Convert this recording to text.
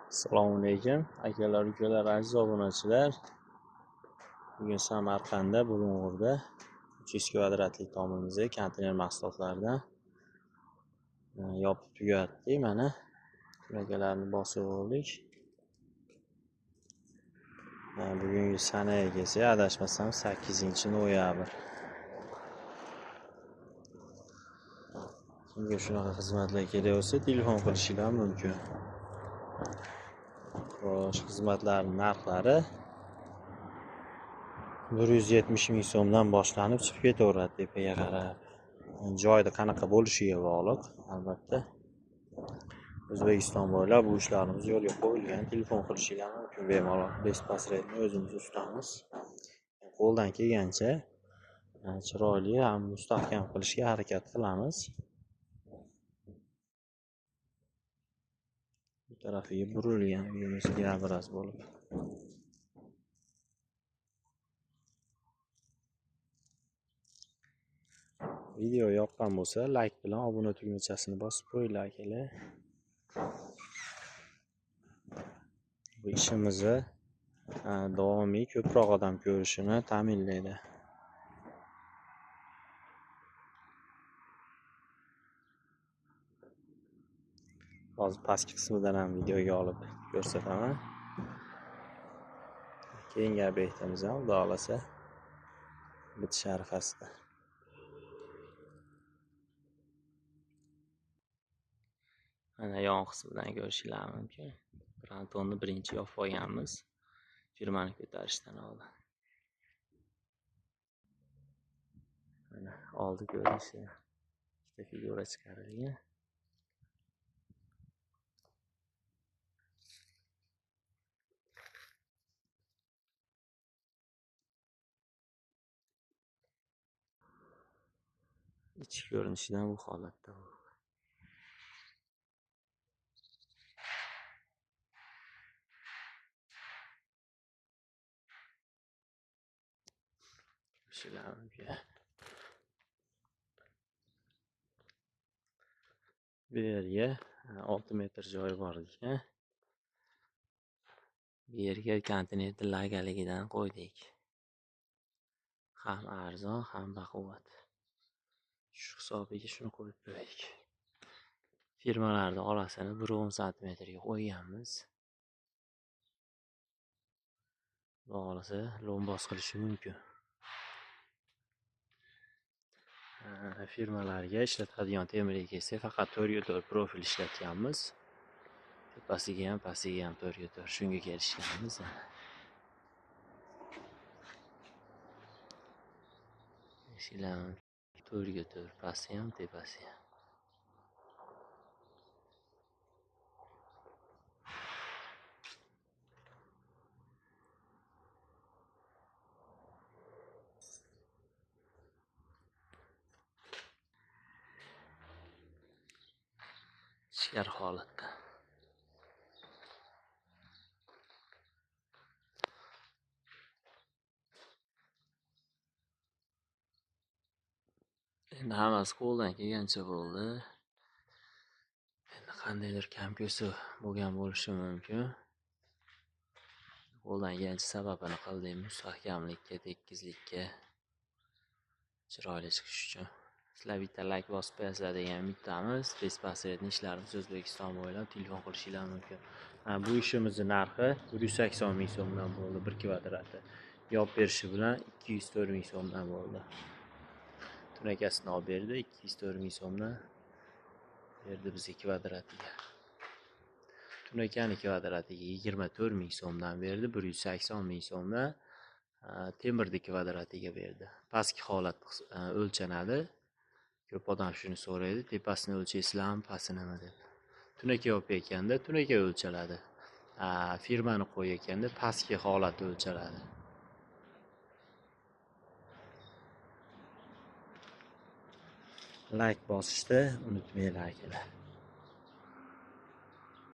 Assalomu alaykum akalar, ukalar, aziz obunachilar. Bugun Samarqandda, Bulung'urda 300 kvadratlik tomimizni konteyner mahsulotlaridan yopib tugatdik. Mana tunakalarni bosib oldik. Bugungi sanaga kelsak, adashmasam 8-noyabr. Kimga shunaqa xizmatlar kerak bo'lsa, telefon qilishinglar mumkin. Xo'sh, xizmatlarning narxlari 170 ming so'mdan boshlanib chiqib ketaveradi tepaga qarab. Joyda qanaqa bo'lishiga bog'liq, albatta. O'zbekiston bo'ylab bu ishlarimiz yo'lga qo'yilgan. Telefon qilishinglar mumkin bemalol. Bespasredni o'zimiz ustamiz. Qo'ldan kelgancha chiroyli ham mustahkam qilishga harakat qilamiz. Bu tarafiga burilgan uyimiz gabraz bo'lib. Video yoqqan bo'lsa, like bilan obuna tugmachasini bosib qo'yinglar akalar. Bu ishimizni davomiy ko'proq odam ko'rishini ta'minlaydi. Hozir pastki qismidan ham videoga olib ko'rsataman. Keyingi obyektimiz ham xudo xolasa bitish arafasida. Mana yon qismidan ko'rishinglar mumkin. Prantonni birinchi yopib olganmiz firmani ko'tarishdan oldin. Mana oldi ko'rinishi, ikkita figura chiqarilgan. Ichki ko'rinishidan bu holatda. Bu yerga 6 metr joyi bor ekan. Bu yerga konteynerni lagaligidan qo'ydik. Ham arzon, ham baquvvat. Shu hisobiga shuni qo'yib qo'ydik. Firmalarning orasini 1.10 santimetrga qo'yganmiz. Xudo xolasa lombos qilishi mumkin. Firmalarga ishlatadigan temirga kelsak, faqat 4x4 profil ishlatganmiz. Tepasiga ham, pastiga ham 4x4 shunga kelishganmiz. Eshiklar 4x4, pasti ham, tepasi ham. Ichkari holatda. Endi hammasi qo'ldan kelgancha bo'ldi. Endi qandaydir kam-ko'si bo'lgan bo'lishi mumkin. Qo'ldan kelgancha sababini qildik, mustahkamlikka, tekizlikka, chiroyli chiqish uchun. Sizlar bitta like bosib qo'yasizlar degan umiddamiz. Bespasredni ishlarimiz O'zbekiston bo'ylab telefon qilishinglar mumkin. Bu ishimizning narxi 180 ming so'mdan bo'ldi 1 kvadrati. Yopib berishi bilan 204 ming so'mdan bo'ldi. Tunakasini olib berdi, 204 ming so'mdan berdi bizga kvadratiga. Tunakani kvadratiga 24 ming so'mdan berdi, 180 ming so'mdan temirni kvadratiga berdi. Pastki holat o'lchanadi. Ko'p odam shuni so'raydi, tepasini o'lchaysizlarmi, pastini deb. Tunaka yopayotganda tunaka o'lchaladi. Firmani qo'yayotganda pastki holati o'lchaladi. Like bosishni unutmanglar akalar.